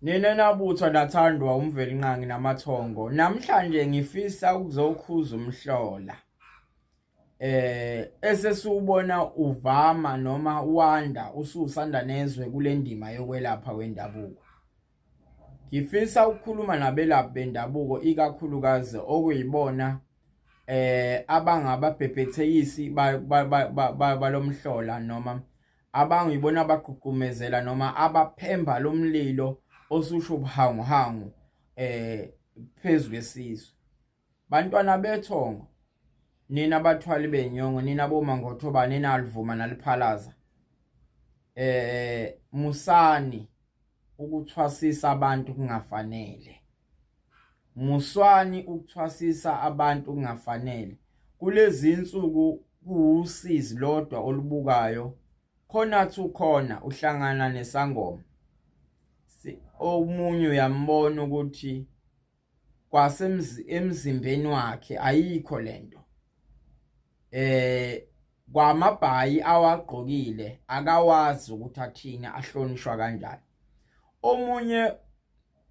Nina nabuthwa nathandwa uMvelinqangi namathongo. Namhlanje ngifisa ukuzokhuza umhlola. Esesiwubona uvama noma wanda ususanda nezwe kule ndima yokwelapha kwendabuko. Ngifisa ukukhuluma nabelaphi bendabuko ikakhulukazi okuyibona abangababhebhethekisi balomhlola noma abangibona abagqugqumezela noma abaphemba lomlilo osusho ubuhanguhangu phezu kwesizwe. Bantwana bethongo, nina bathwali benyongo, nina bomangothoba, nina alivuma naliphalaza, musani ukuthwasisa abantu kungafanele. Muswani ukuthwasisa abantu kungafanele. Kulezi insuku kuwusizi lodwa olubukayo, khona thu khona uhlangana nesangoma. Omunye uyambona ukuthi kwasemzimbeni wakhe ayikho lento. Kwamabhayi awagqokile akawazi ukuthi athini, ahlonishwa kanjani. Omunye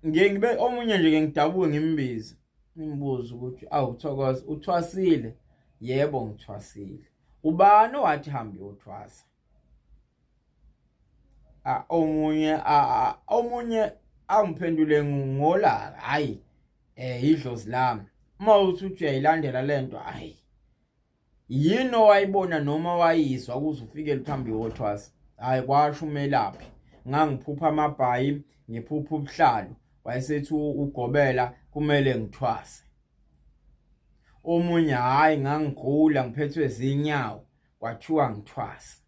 ngibe omunye nje ngidabuke ngimbize ngimbuze ukuthi awu Thokoza uthwasile? Yebo ngithwasile. Ubani owathi hamba uyothwasa? Omunye omunye angiphendule ngolaka, hayi idlozi lami. Uma uthi uthi uyayilandela lento, hayi yini owayibona noma wayizwa ukuze ufike phambi kothwasa? Hayi kwasho umelaphi, ngangiphupha amabhayi, ngiphupha ubuhlalu, wayesethi ugobela kumele ngithwase. Omunye hayi ngangigula ngiphethwe zinyawo, kwathiwa ngithwase.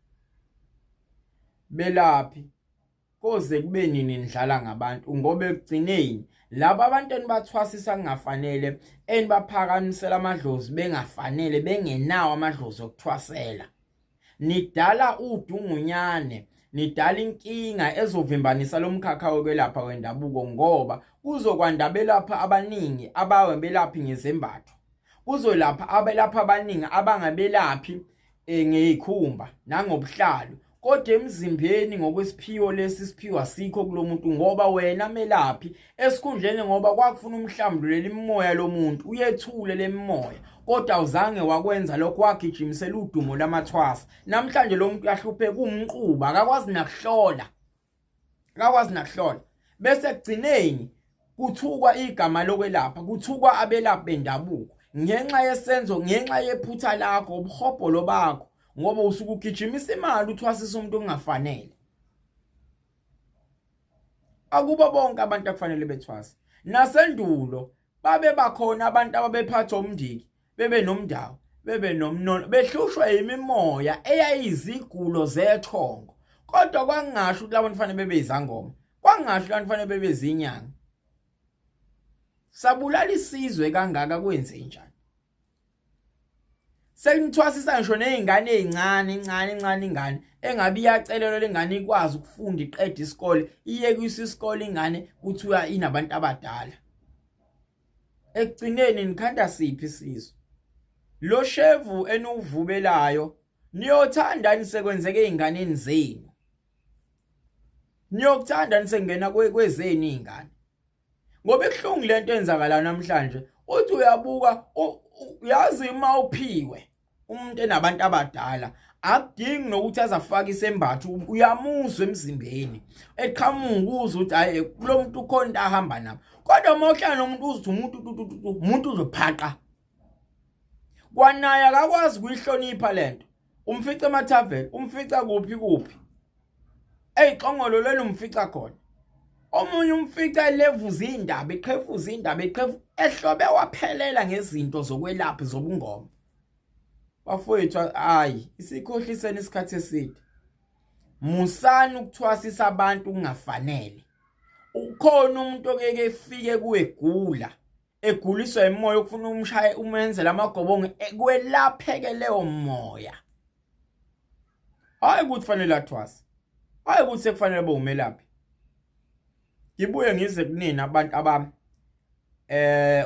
Belaphi koze kube nini nidlala ngabantu? Ngoba ekugcineni laba abantu enibathwasisa kungafanele, enibaphakamisela amadlozi bengafanele, bengenawo amadlozi okuthwasela, nidala udungunyane, nidala inkinga ezovimbanisa lomkhakha wokwelapha wendabuko, ngoba kuzokwanda abelapha abaningi abawebelaphi ngezembatho, kuzolapha abelapha abaningi abangabelaphi ngezikhumba nangobuhlalu, kodwa emzimbeni ngokwesiphiwo lesi siphiwo asikho kulomuntu, ngoba wena melaphi esikhundleni, ngoba kwakufuna umhlambululela imimoya lomuntu, uyethule lemimoya, kodwa awuzange wakwenza lokho, wagijimisela udumo lamathwasa. Namhlanje lo muntu uyahlupheka, umquba, akakwazi nakuhlola, akakwazi nakuhlola. Bese ekugcineni kuthukwa igama lokwelapha, kuthukwa abelaphi bendabuko ngenxa yesenzo, ngenxa yephutha lakho, ubuhobholo bakho, ngoba usuke ugijimisa imali uthwasisa umuntu ongafanele. Akubo bonke abantu akufanele bethwase. Nasendulo babe bakhona abantu ababephathwa umndiki, bebe nomndawo, bebe nomnono, behlushwa yimimoya eyayizigulo zethongo, kodwa kwangasho ukuthi labo kufanele bebe izangoma, kwangasho labo kufanele bebe izinyanga. Sabulala isizwe kangaka, kwenze njani? Senithwasisa ngisho nezingane ezincane encane encane, ingane engabe iyacelelwa lengane ikwazi ukufunda iqede isikole, iye kuyisa isikole ingane, kuthiwa inabantu abadala. Ekugcineni nikhanda siphi isizwe? Lo shevu eniwuvubelayo niyothanda nisekwenzeke ezinganeni zenu, niyokuthanda nisengena kwezenu izingane, ngoba ibuhlungu lento enzakala namhlanje. Uthi uyabuka, uyazi uma uphiwe umuntu enabantu abadala akudingi nokuthi azafake isembatho, uyamuzwa emzimbeni eqhamuka, uzwe ukuthi hayi kulo muntu ukhona into ahamba nabo. Kodwa uma uhlala nomuntu uzuthi umuntu umuntu uzophaqa kwanaye, akakwazi ukuyihlonipha lento. Umfica emathaveni, umfica kuphi kuphi, eyixongolo lelo umfica khona. Omunye umfica elevuza indaba, eqhefuza indaba, eqhefu ehlobe waphelela ngezinto zokwelapha zobungoma. Bafowethu, hayi isikhohliseni isikhathi eside. Musani ukuthwasisa abantu kungafanele. Ukhona umuntu okeke efike kuwe egula, eguliswa imoya, okufuna umshaye umenzele amagobongo, kwelapheke leyo moya. Hayi ukuthi fanele athwase, hayi ukuthi sekufanele abe umelaphi. Ngibuye ngize kunina abantu abami,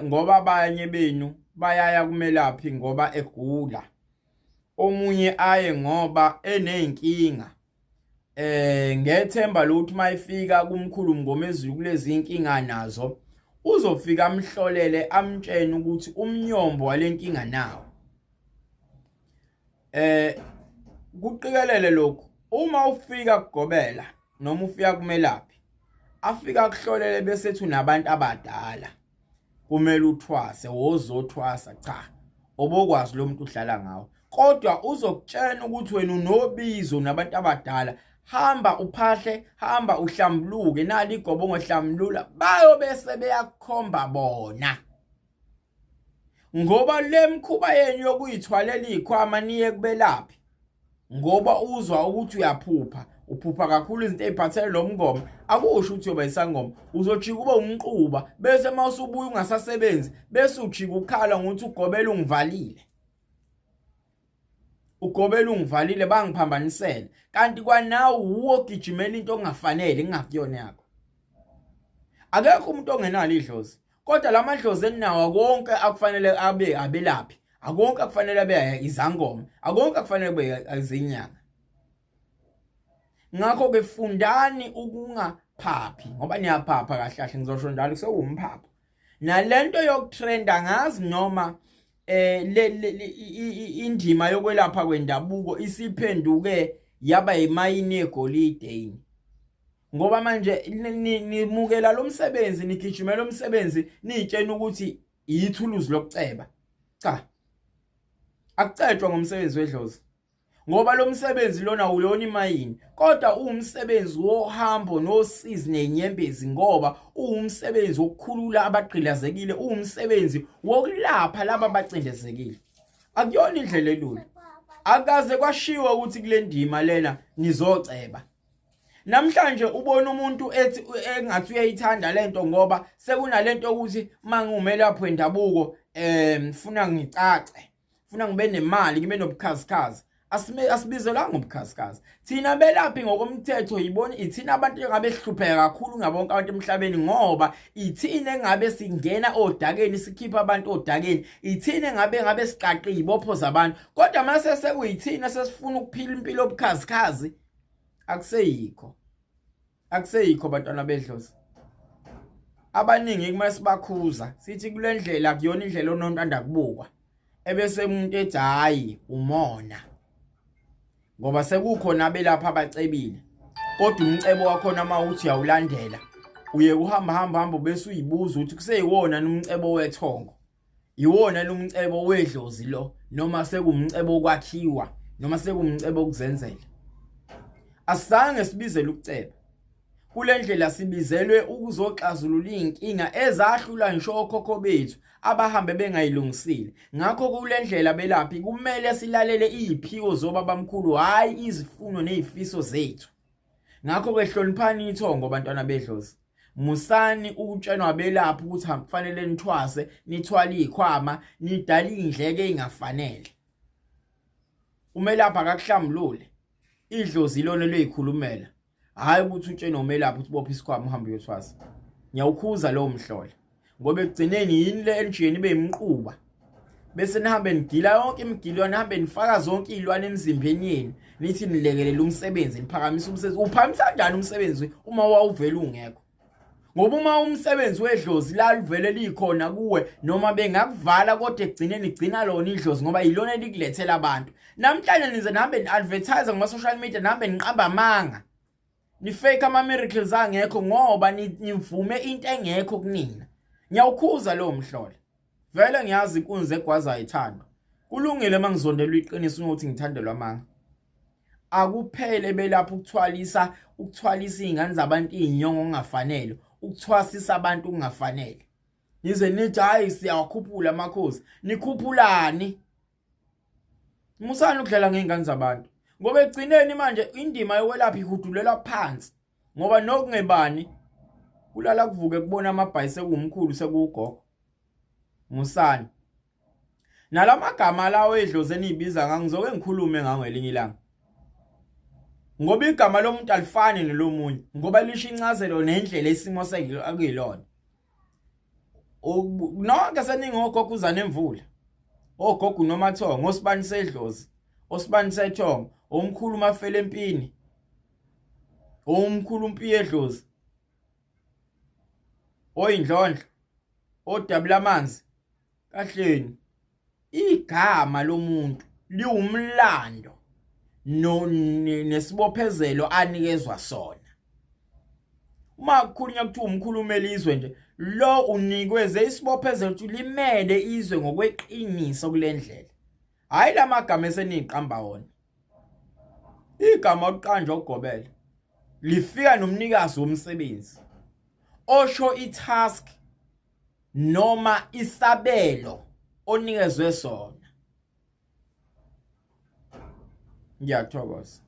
ngoba abanye benu bayaya kumelaphi ngoba egula, omunye aye ngoba eneyinkinga. Ngethemba lokuthi mayifika kumkhulu Mngomezulu kulezi inkinga nazo uzofika amhlolele amtshene ukuthi umnyombo walenkinga nawo. Kuqikelele lokhu uma ufika kugobela noma ufika kumelaphi afika akuhlolele bese ethi unabantu abadala kumele uthwase wozothwasa cha obokwazi lo muntu udlala ngawo kodwa uzokutshena ukuthi wena unobizo nabantu abadala hamba uphahle hamba uhlambuluke nali igobo ngohlambulula bayobe sebeyakukhomba bona ngoba le mkhuba yenu yokuyithwalela izikhwama niye kubelaphi ngoba uzwa ukuthi uyaphupha uphupha kakhulu izinto eziphathele lo mngoma akusho ukuthi uyoba isangoma uzojika ube umquba bese uma usubuya ungasasebenzi bese ujika ukhala ngokuthi ugobela ungivalile ugobela ungivalile bangiphambanisele kanti kwanawe wuwo ogijimela into ongafanele ingakuyona yakho akekho umuntu ongenalo idlozi kodwa la madlozi eninawo konke akufanele abe abelaphi akonke akufanele abe izangoma akonke akufanele kube izinyanga ngakho ke fundani ukungaphaphi ngoba niyaphapha kahle kahle ngizosho njalo kusewumphapho nalento yokutrenda ngazi noma le indima yokwelapha kwendabuko isiphenduke yaba imayini yegolide yini ngoba manje nimukela lo msebenzi nigijimela umsebenzi niyitshena ukuthi yithuluzi lokuceba cha akucetshwa ngomsebenzi wedlozi ngoba lo msebenzi lona uyona imayini kodwa uwumsebenzi wohambo nosizi nenyembezi ngoba uwumsebenzi wokukhulula abagqilazekile uwumsebenzi wokulapha laba abacindezekile akuyona indlela elula akaze kwashiwo ukuthi kule ndima lena nizoceba namhlanje ubona umuntu ethi engathi uyayithanda lento ngoba sekunalento ukuthi mangiwumelaphi wendabuko funa ngicace funa ngibe nemali ngibe nobukhazikhazi asime asibizelanga ubukhazikhazi thina belaphi ngokomthetho yibona ithina abantu engabe sihlupheka kakhulu ngabonke abantu emhlabeni ngoba ithina engabe singena odakeni sikhipha abantu odakeni ithina engabe ngabe siqaqe izibopho zabantu kodwa mase sekuyithina sesifuna ukuphila impilo obukhazikhazi akuseyikho akuseyikho bantwana bedlozi abaningi kuma sibakhuza sithi kule ndlela kuyona indlela onontanda kubukwa ebese umuntu ethi hayi umona ngoba sekukhona abelapha abacebile kodwa umcebo wakhona uma uthi uyawulandela uye uhamba hamba hamba bese uyibuza ukuthi kuseyiwona umcebo wethongo iwona lumcebo wedlozi lo noma sekumcebo okwakhiwa noma sekumcebo okuzenzela asizange sibizele ukuceba kule ndlela sibizelwe ukuzoxazulula izinkinga ezahlula ngisho okhokho bethu abahambe bengayilungisile ngakho kule ndlela belaphi kumele silalele iziphiwo zobabamkhulu hhayi izifuno nezifiso zethu ngakho ke hloniphani ithongo bantwana bedlozi musani ukutshenwa abelaphi ukuthi kufanele nithwase nithwale izikhwama nidale indleke engafanele umelaphi akakuhlambulule idlozi ilona loyikhulumela hhayi ukuthi utshene umelaphi ukuthi bopha isikhwama uhambe uyothwasa ngiyawukhuza lowo mhlola ngoba ekugcineni yini le enjini ibe imquba bese nihambe nigila yonke imigilwane nihambe nifaka zonke iy'lwane emzimbeni yenu nithi nilekelela umsebenzi niphakamisa umsebenzi uphakamisa kanjani umsebenzi uma wawuvele ungekho ngoba uma umsebenzi wedlozi laluvele likhona kuwe noma bengakuvala kodwa ekugcineni igcina lona idlozi ngoba yilona elikulethela abantu namhlanje nize nihambe ni-advertise ngama-social media nihambe niqamba amanga nifake ama-miracles angekho ngoba nivume into engekho kunina ngiyawukhuza lowo mhlola vele ngiyazi inkunzi egwazayo ithandwa kulungile uma ngizondelwa iqiniso ukuthi ngithandelwa amanga akuphele belapha ukuthwalisa ukuthwalisa izingane zabantu izinyongo okungafanele ukuthwasisa abantu okungafanele nize nithi hayi siyawakhuphula amakhosi nikhuphulani musani ukudlala ngezingane zabantu ngoba egcineni manje indima yokwelapha ihudulelwa phansi ngoba nokungebani kulala kuvuke kubona amabhayi sekuwumkhulu sekuwugogo musani nalamagama lawo edlozi eniyibiza ngangizoke ngikhulume ngawo ngelinye ilanga ngoba igama lomuntu alifani nelomunye ngoba lisho incazelo nendlela isimo sekuyilona nonke seningogogo uzane emvula ogogo nomathongo osibani sedlozi osibani sethongo omkhulu mafele empini Omkhulu uMpiyedlozi. Oyindlondlo. Odabula amanzi. Kahleni. Igama lomuntu liwumlando no nesibophezelo anikezwa sona. Uma kukhulunywa kuthiwa umkhulumeli izwe nje lo unikweze isibophezelo ukuthi limele izwe ngokweqiniso kulendlela. Hayi lamagama eseniqamba wona. Igama okuqanjwa ugobela lifika nomnikazi womsebenzi osho itask noma isabelo onikezwe sona. Ngiyathokoza.